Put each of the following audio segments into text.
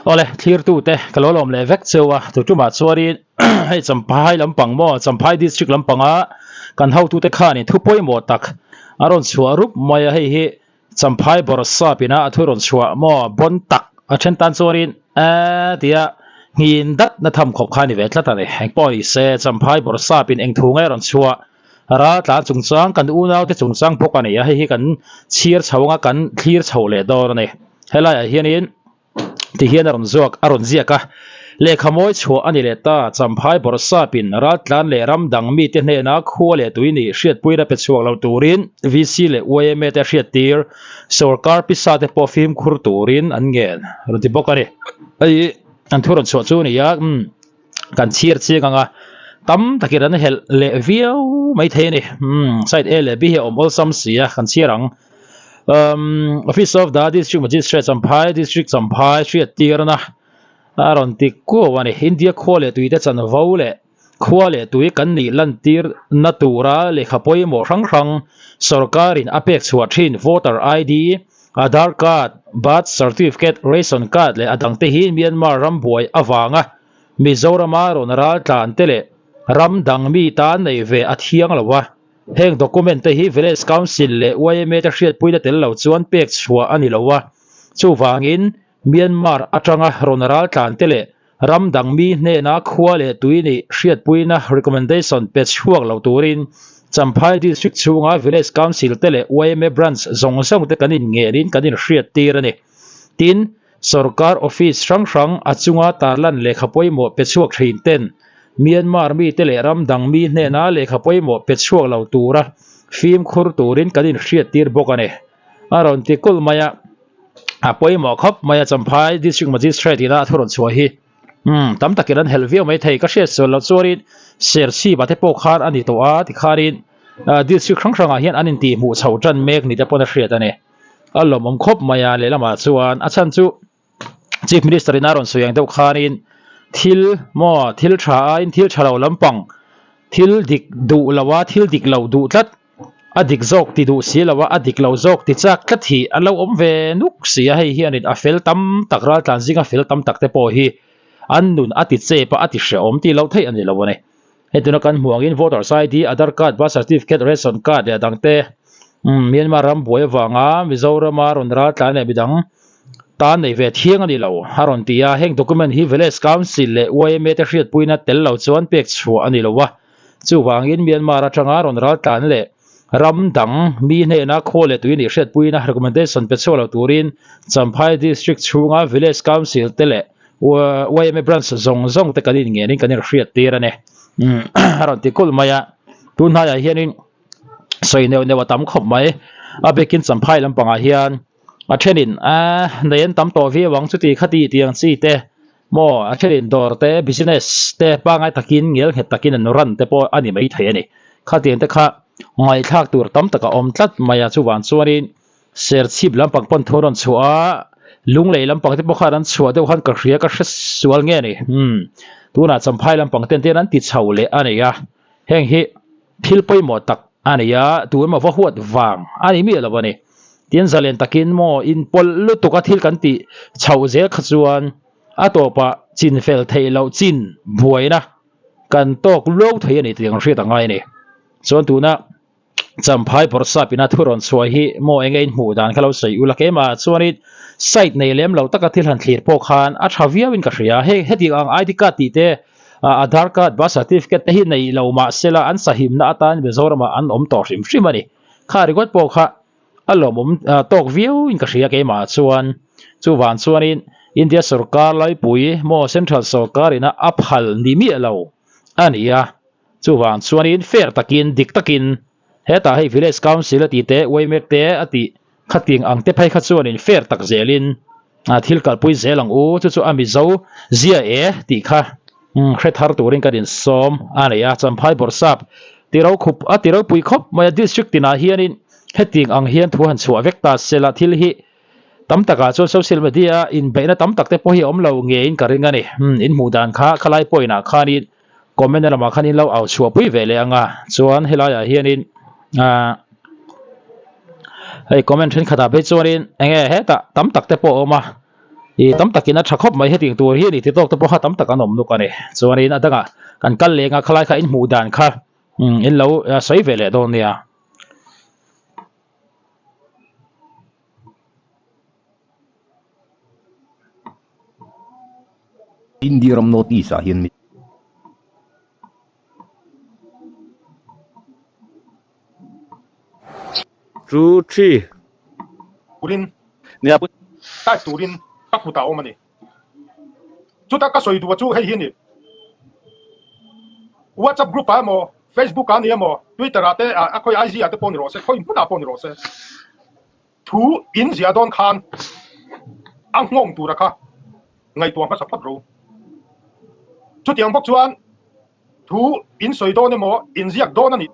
Awle thlirtute ka lo lawm leh vek cheu a, tu tumah chuanin hei Champhai lampang maw Champhai district lampanga kan hotute khanin thu pawimawh tak a rawn chhuah rup mai a, hei hi Champhai bawrhsap ina a thu rawn chhuah maw bawn tak a then tan chuanin eee tia nghin dat na tham khawp kha a ni ve tlat a ni. Engpawh ni se Champhai bawrhsap in eng thu nge a rawn chhuah Raltlan chungchang kan unaute chungchang bawk a ni a, hei hi kan chhir chho anga kan thlir chho leh dawn a ni. Helaiah hianin tihian a rawn zuak a rawn ziak a, lehkha mawi chhuah a ni leh ta, Champhai bawrhsapin raltlan leh ram dang mite hnena khua leh tui nih hriatpuina pe chhuak lo turin VC leh yma te a hriattir, sawrkar pisa te pawh fimkhur turin an ngen rawn ti bawk a ni. Hei an thu rawn chhuah chu a ni a, umm. Kan chhir chiang ang a, tam takin an helh leh viau mai thei a ni. Umm side A leh B hi a awm awlsam si a, kan chhir ang. Umm Office of the District Magistrate Champhai District Champhai hriattirna a rawn ti kuau a ni. India khua leh tuite chanvo leh khua leh tui kan nih lantir na tura lehkha pawimawh hrang hrang sorkarin a pek chhuah thin Voter ID, Aadhaar Card, Birth Certificate, Ration Card leh a dangte hi Myanmar ram buai avanga Mizorama rawn ral tlan te leh ram dang mi tan nei ve a thiang lo a, heng document te hi Village Council leh yma te hriatpuina tel lo chuan pek chhuah a ni lo a, chuvangin Myanmar atanga rawn ral tlan te leh ram dang mi hnena khua leh tui nih hriatpuina recommendation pe chhuak lo turin Champhai District chhunga Village Council te leh yma Branch zawng zawng te kan inngenin kan inhriattir a ni. Tin, Sorkar office hrang hrang a chunga tarlan lehkha pawimawh pe chhuak thin ten Myanmar mite leh ram dang mi hnena lehkha pawimawh pe chhuak lo tura fimkhur turin kan inhriattir bawk a ni. A rawn ti kulh mai a, a pawimawh khawp mai a Champhai District Magistrate ina a thu rawn chhuah hi umm tam takin an helh viau mai thei. Ka hriat sual loh chuanin Serchhip-ah te pawh khan a ni tawh a tikhanin District hrang hrangah hian an intihhmuh chho tan mek ni te pawn a hriat a ni. A lawmawm khawp mai a lehlamah chuan a chhan chu Chief Minister in a rawn sawi ang deuh khanin thil maw thil tha aiin thil tha lo lampang thil dik duh lo a thil dik lo duh tlat a dik zawk ti duh si lo a a dik lo zawk ti chak tlat hi an lo awm ve nuk si a hei hianin a fel tam tak raltlan zinga fel tam tak te pawh hi an nun a ti chep a a ti hrehawm tih loh theih a ni lo a ni. Hei tuna kan hmuh angin Voters ID, Aadhaar Card, Birth Certificate, Ration Card leh a dangte Myanmar ram buai avanga Mizorama rawn ral tlan leh midang tan nei ve thiang a ni lo a rawn ti a. Heng document hi Village Council leh yma te hriatpuina tel lo chuan pek chhuah a ni lo a. Chuvangin Myanmar atanga rawn ral tlan leh ram dang mi hnena khaw leh tui nih hriatpuina recommendation pe chhuak lo turin Champhai District chhunga Village Council te leh YMA branch zawng zawng te kan in ngen in kan in hriat tir a ni a rawn ti kulh mai a tun hnaiah hianin sawi neuh neuh a tam khawp mai a biakin champhai lampangah hian a thenin a nei an tam tawh viau ang chuti khati tiang chi te maw a thenin dawr te business te pangai takin ngel nghet takin an run te pawh a ni mai thei a ni khatiang te kha ngaihthlak tur tam tak a awm tlat mai a chuvang chuanin Serchhip lampang pawn thu an rawn chhuah a, Lunglei lampang te pawh khan an chhuah deuh khan ka hria ka hre sual nge ni umm tunah Champhai lampang ten ten an ti chho leh a ni a, heng hi thil pawimawh tak a ni a, tu emaw va huat vang a ni miah lo a ni. Tin zalen takin maw inpawlh lutuk a thil kan tih chhoh zel kha chuan a tawpah chin fel theih loh chin buaina kan tawk luau thei a ni tih ang hriat a ngai a ni. Chuan tuna. Champhai Bawrhsap ina thu rawn chhuah hi maw eng nge in hmuh dan kha lo sawi ula keimah chuanin site nei lem lo taka thil han thlir pawh khan a tha viau in ka hria hei heti ang ID card tih te Aadhaar card birth certificate te hi nei lo mahsela an sahimna atan Mizoramah an awm tawh hrim hrim a ni kha ringawt pawh kha a lawmawm tawk viau in ka hria keimah chuan chuvang chuanin India sorkar laipui maw central sorkar ina a phal ni miah lo a ni a. Chuvang chuanin fair takin, dik takin hetah hei Village Council a tih te, Waymek te a tih khating ang te phei kha chuanin fair tak zelin thil kalpui zel ang u, chu chu a Mizo zia e tih kha hre thar turin kan insawm a nei a. Champhai Bawrhsap tiro khup a tiropui khawp mai a, District tinah hianin heting ang hian thu han chhuah vek ta sela thil hi tam takah chuan social media inbeihna tam tak te pawh hi a awm lo ngeiin ka ring a ni. In hmuh dan kha khalai point ah khanin Comment lamah khan in lo au chhuah pui ve leh ang a, chuan helaiah hianin ah hei comment thenkhatah phei chuanin eng nge hetah tam tak te pawh a awm a. Ih tam takin a tha khawp mai hetiang tur hi a ni ti tawk te pawh kha tam tak an awm nuk a ni. Chuanin a dangah kan kal leng a khalai kha in hmuh dan kha in lo sawi ve leh dawn nia. India ram North East ah hian mi. Two, three. Turin Nia pu. Type turin ka kutah a awm a ni. Chuta ka sawi duh chu hei hi a ni. WhatsApp group ah emaw, Facebook ah a ni emaw, Twitter ah te, a khawi IG ah te pawh ni rawh se, khawi hmunah pawh ni rawh se. Thu in ziah dawn khan a nghawng tura kha ngaihtuah hmasa phawt ro. Chutiang bawk chuan Thu in sawi dawn emaw in ziak dawn a nih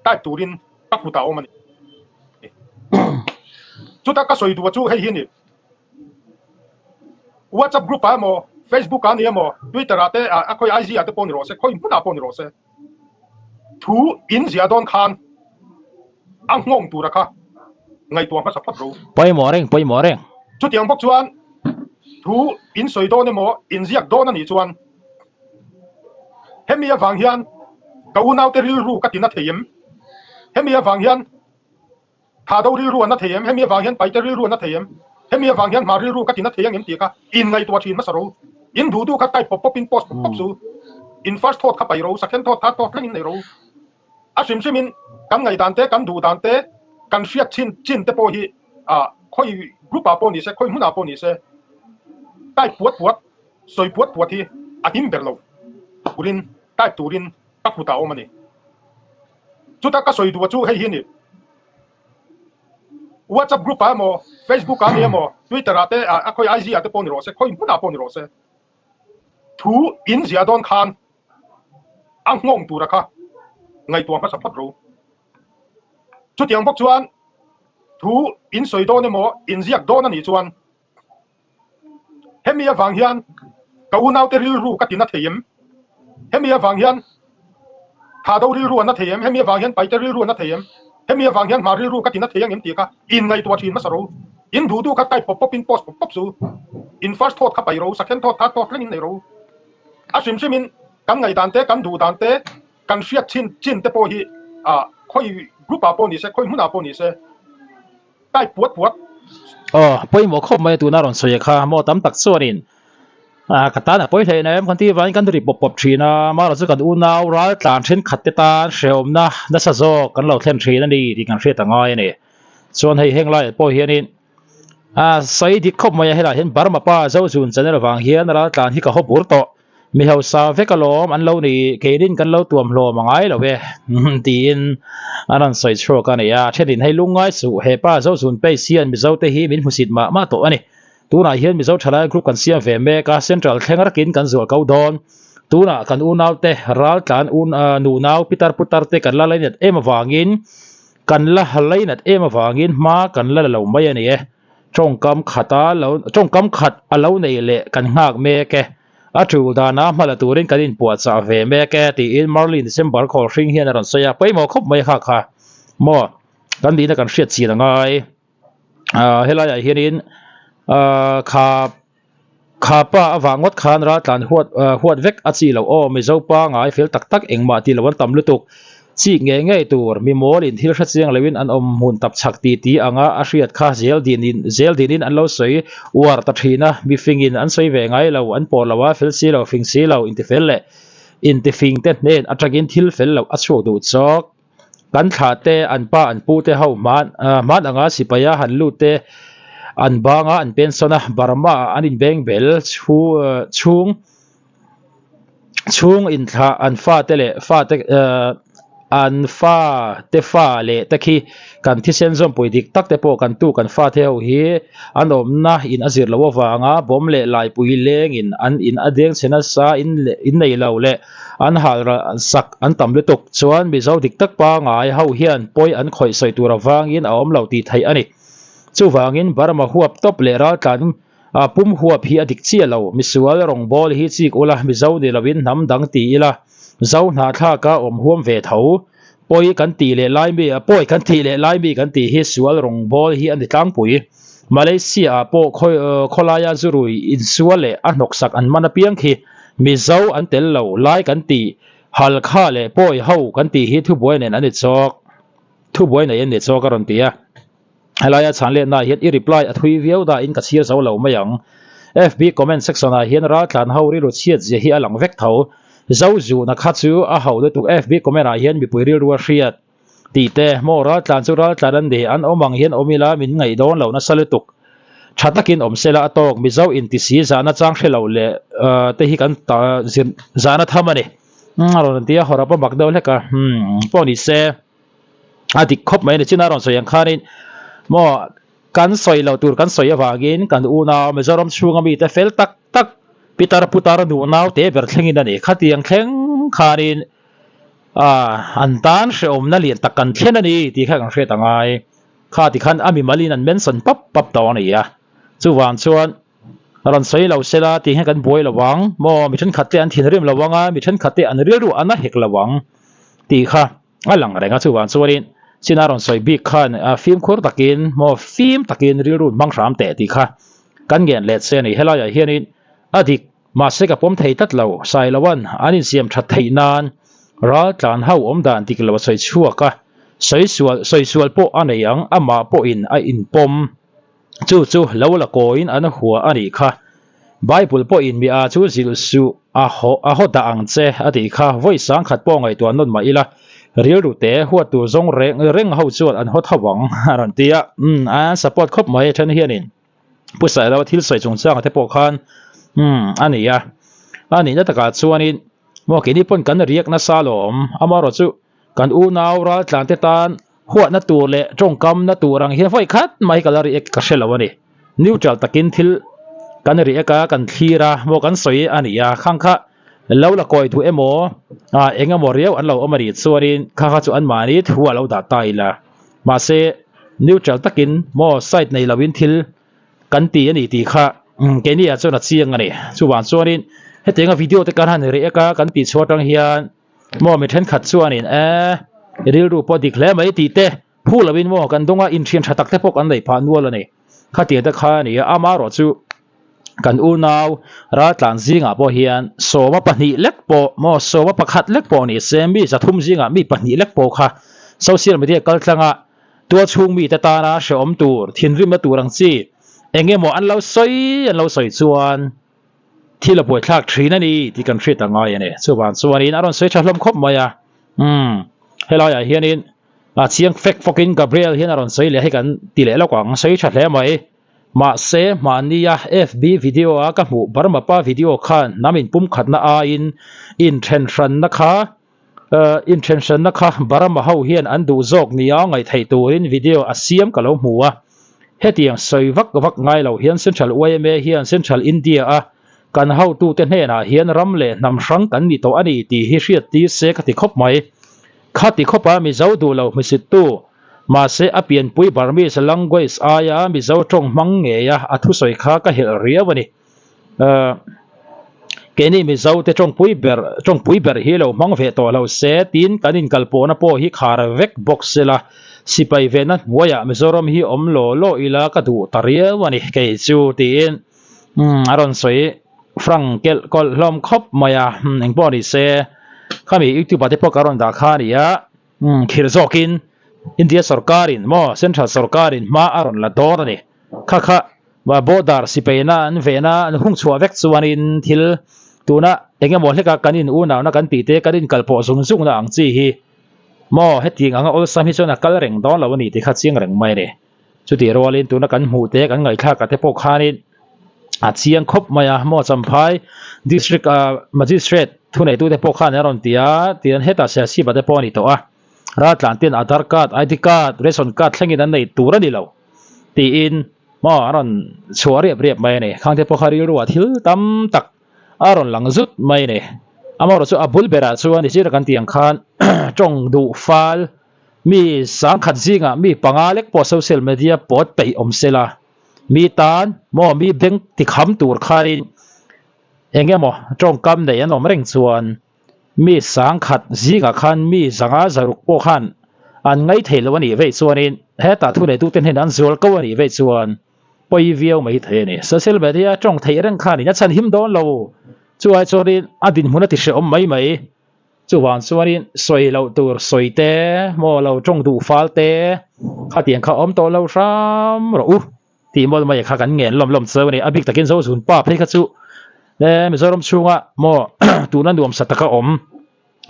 type turin ka kutah a awm a ni. Chuta ka sawi duh chu hei hi a ni. WhatsApp group ah emaw, Facebook ah a ni emaw, Twitter ah te, a khawi IG ah te pawh ni rawh se, khawi hmunah pawh ni rawh se. Thu in ziah dawn khan a nghawng tura kha ngaihtuah hmasa phawt ro. Pawimawh reng, pawimawh reng. Chutiang bawk chuan thu in sawi dawn emaw in ziak dawn a nih chuan Hemi avang hian ka unaute rilru ka ti na thei em? Hemi avang hian Thado rilru a na thei em? Hemi avang hian Paite rilru a na thei em? Hemi avang hian Hmar rilru ka ti na thei ang em tih kha inngaihtuah thin hmasa ro. In duh duh kha type pawp pawp in post pawp pawp su. In first thought kha paih ro, second thought, third thought thleng in nei ro. A hrim hrim in kan ngaihdan te, kan duh dan te, kan hriat chin chin te pawh hi khawi group ah pawh ni se, khawi hmunah pawh ni se type puat puat Sawi puat puat hi a him ber lo turin type turin ka kutah a awm a ni. Chuta ka sawi duh chu hei hi a ni. WhatsApp group ah emaw, Facebook ah a ni emaw, Twitter ah te, a khawi IG ah te pawh ni rawh se, khawi hmunah pawh ni rawh se, thu in ziah dawn khan a nghawng tura kha ngaihtuah hmasa phawt ro. Chutiang bawk chuan thu in sawi dawn emaw, in ziak dawn a nih chuan Hemi avang hian ka unaute rilru ka ti na thei em? Hemi avang hian Thado rilru a na thei em? Hemi avang hian Paite rilru a na thei em? Hemi avang hian Hmar rilru ka ti na thei ang em tih kha inngaihtuah thin hmasa ro. In duh duh kha type pawp pawp in post pawp pawp su. In first thought kha paih ro, second thought, third thought thleng in nei ro. A hrim hrim in kan ngaihdan te, kan duh dan te, kan hriat chin chin te pawh hi khawi group ah pawh ni se, khawi hmunah pawh ni se, Type puat puat. Aw, pawimawh khawp mai a tuna rawn sawi kha maw tam tak chuanin ah ka tan a pawi hle em kan tih vangin kan ri pawp pawp thin a, amaherawh chu kan unau ral tlan thenkhat te tan hrehawmna nasa zawk kan lo thlen thin a ni tih kan hriat a ngai a ni. Chuan hei heng laiah pawh hianin ah sawi dik khawp mai a helaiah hian Burma pa Zozun channel vang hian ral tlan hi ka haw bur tawh. Mi hausa vek alawm an lo ni, keinin kan lo tuam hlawm a ngai lo e tiin an rawn sawi chhuak a ni a, thenin hei lungngai suh hepa Zozun Pace hian Mizo te hi min hmusit mah mah tawh a ni. Tunah hian Mizo thalai group kan siam ve mek a, Central thleng rakin kan zual ko dawn. Tunah kan unaute raltlan nunau pitar putar te kan la lainat em avangin kan la lainat em avangin hma kan la la lo mai a ni e. Tawngkam khata lo tawngkam khat a lo nei leh kan nghak mek e. A tul dana hma la turin kan inpuahchah ve mek e tiin Merlin December khawl hring hian a rawn sawi a, pawimawh khawp mai kha kha maw kan nihna kan hriat chin a ngai. Ahh helaiah hianin ahh kha kha pa avang ngawt khan raltlan huat huat vek a chi loh aw Mizo pangai fel tak tak engmah tih loh an tam lutuk. Chik ngei ngei tur, mi mawlin thil hre chiang loin an awm hmun tap chak ti ti anga a hriat kha zel dinin zel dinin an lo sawi uar ta thin a, mi fingin an sawi ve ngai lo, an pawh lo a, fel si lo, fing si lo, intifel leh intifing te hnen atangin thil fel loh a chhuak duh chawk. Kan thlah te, an pa an pu te ho hman hman anga sipaia han lut te an banga an pension a, Burma ah an inbeng bel chhu chhung. Chhung inthlah an fate leh fate ehh an fa te fa leh te khi kan thisen zawmpui dik tak te pawh kan tu kan fate ho hi an awmna in a zir loh avanga bawm leh laipui lengin an in a deng chhe nasa in leh in nei lo leh an hal sak an tam lutuk chuan Mizo dik tak pangai ho hian pawi an khawih sawi tur avangin a awm lo tih theih a ni. Chuvangin Burma huap tawp leh raltlan A pum huap hi a dik chiah lo. Misual rawngbâwl hi chîk ula, Mizo ni loin hnam dang ti ila, Zo hnahthlâka awm huam ve tho. Pawi kan tih leh lai mi, pawi kan tih leh lai mi kan tih hi sual rawngbâwl hi a ni tlangpui. Malaysia ah pawh khawlaia zurui insual leh a hnawksak an man apiang khi Mizo an tel lo lai kan tih Halkha leh Pawi ho kan tih hi thubuai nen an ni chawk thubuai nei an ni chawk a rawn ti a. Helaia chhan letna hian i reply a thui viau dah in ka chhir zo lo mai ang. FB comment section ah hian raltlan ho rilru chhiat zia hi a lang vek tho. Zo zuhna kha chu a ho lutuk FB comment ah hian mipui rilru a hriat tih te maw raltlan chu raltlan an ni an awm ang hian awm ila min ngaih dawn lo nasa lutuk. Tha takin awm sela a tawk Mizo inti si zahna chang hre lo leh te hi kan zir zahna tham a ni. A rawn ti a hawrap a mak deuh hlek a umm pawh ni se. A dik khawp mai a ni. China rawn sawi ang khanin maw kan sawi loh tur kan sawi avangin kan unau Mizoram chhunga mite fel tak tak pitar putar nuhnau te ber thlengin a ni. Khatiang thleng khanin ah an tan hrehawmna lian tak kan thlen a ni tih kha kan hriat a ngai. Kha tikhan a mimalin an mention pap pap tawh a ni a. Chuvang chuan rawn sawi lo sela tih hian kan buai lo ang maw mi thenkhat te an thinrim lo ang a, mi thenkhat te an rilru an a hek lo ang tih kha. A lang reng a, chuvang chuanin China rawn sawi bik khan fimkhur takin maw fim takin rilru hmang hram teh tih kha kan ngen let se a ni. Helaiah hianin a dik mahse ka pawm thei tlat lo, Sailoan an insiam that theih nan raltlan ho awm dan dik lo a sawi chhuak a, sawi sual sawi sual pawh a nei ang, amah pawhin a inpawm. Chu chu lo la kawiin an hua a nih kha. Bible pawhin mi a chu zilh suh a haw a haw dah ang che a tih kha vawi sangkhat pawh ngaihtuah nawn mah ila rilru te huat tur zawng reng reng ho chuan an haw tho ang a rawn ti a. Umm an support khawp mai then hianin Pu Sailo thil sawi chungchangah te pawh khan umm a ni a. A nihna takah chuanin maw keini pawn kan riak nasa alawm amaherawhchu Kan unau raltlan te tan huatna tur leh tawngkamna tur ang hian vawi khat mai ka la react ka hre lo a ni. Neutral takin thil kan react a, kan thlir a, maw kan sawi a ni a, khang kha lo la kawi duh emaw ah eng emaw riau an lo awm a nih chuanin kha kha chu anmahni thu a lo dah ta ila. Mahse neutral takin maw side nei loin thil kan ti a ni tih kha keini ah chuan a chiang a ni. Chuvang chuanin hetianga video te kan han react a, kan tih chhuah atang hian Maw mi thenkhat chuanin e rilru pawh dik hle mai tih te phu loin maw kan dunga inthian tha tak te pawh kan neih phah nual a ni. Khatiang te kha a ni a, amaherawh chu kan unau raltlan zingah pawh hian sawma pahnih lek pawh maw sawma pakhat lek pawh ni se mi zathum zingah mi pahnih lek pawh kha social media kaltlanga tualchhung mite tana hrehawm tur thinrimna tur ang chi eng emaw an lo sawi an lo sawi chuan Thil a buaithlak thin a ni tih kan hriat a ngai a ni. Chuvang chuanin a rawn sawi tha hlawm khawp mai a. Umm, helaiah hianin a chiang fek fawkin Gabriel hian a rawn sawi leh hei kan ti leh lawk ang, sawi tha hle mai. Mahse, mahnia FB video a ka hmuh Burma pa video khan hnam inpumkhatna aiin inthenhranna kha inthenhranna kha Burma ho hian an duh zawk nia ngaihtheih turin video a siam ka lo hmu a. Hetiang sawi vak vak ngai lo hian Central yma hian Central India a kan hotute hnenah hian ram leh hnam hrang kan ni tawh a ni tih hi hriat tir se ka ti khawp mai. Khati khawpa Mizo duh lo hmusittu, mahse a pianpui Burmese language aia Mizo tawng hmang ngeia a thusawi kha ka helh riau a ni. Keini Mizo te tawngpui ber tawngpui ber hi lo hmang ve tawh lo se tin kan inkalpawhna pawh hi khar vek bawk sela sipai vehna hnuaiah Mizoram hi awm law law ila ka duh ta riau a ni kei chu tiin a rawn sawi frank kelh kawlh hlawm khawp mai a engpawh ni se khami youtube ah te pawh ka rawn dah kha a ni a khirh zawkin India sorkarin maw central sorkarin hma a rawn la dawn a ni kha kha. Border sipaina an vehna an hung chhuah vek chuanin thil tuna eng emaw hleka kan in unauna kan tih te kan inkalpawh zung zungna ang chi hi maw hetiang anga awlsam hi chuan a kal reng dawn lo a ni tih kha chiang reng mai a ni. Chutih rualin tuna kan hmuh te kan ngaihthlak ah te pawh khanin a chiang khawp mai a maw Champhai district ah magistrate thuneitute pawh khan an rawn ti a tihian hetah Serchhip ah te pawh a ni tawh a raltlan ten Aadhaar card, ID card, ration card thlengin an nei tur a ni lo tiin Maw a rawn chhuah riap riap mai a ni. Khangte pawh kha rilruah thil tam tak a rawn lang zut mai a ni. Amaherawh chu a bul berah chuan i zira kan tih ang khan tawng duh fal mi sangkhat zingah mi panga lek pawh social media pawt peih awm se la, mi tan maw mi beng tikham tur khanin eng emaw tawngkam nei an awm reng chuan Mi sangkhat zingah khan mi zanga zaruk pawh khan an ngaih theih loh a nih veih chuanin hetah thuneitute hnenah an zual ko a nih veih chuan Pawi viau mai thei a ni. Social media tawng theih reng khan in a chhan him dawn lo. Chuai chuanin a dinhmun a ti hrehawm mai mai. Chuvang chuanin sawi loh tur sawi te, maw lo tawng duh fal te, khatiang kha awm tawh lo hram rawh u tih mawlh mai kha kan ngen lawm lawm cheu a ni. A bik takin Zozun pa phei kha chu Mizoram chhunga maw tuna nuamsa taka awm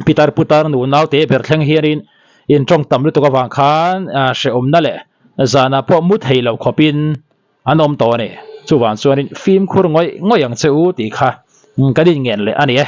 Pitar putar nu naute ber thleng hianin in tawng tam lutuk avang khan hrehawmna leh zanah pawh mu thei lo khawpin an awm tawh a ni. Chuvang chuanin fimkhur ngawih ngawih ang che u tih kha kan inngen leh a ni e.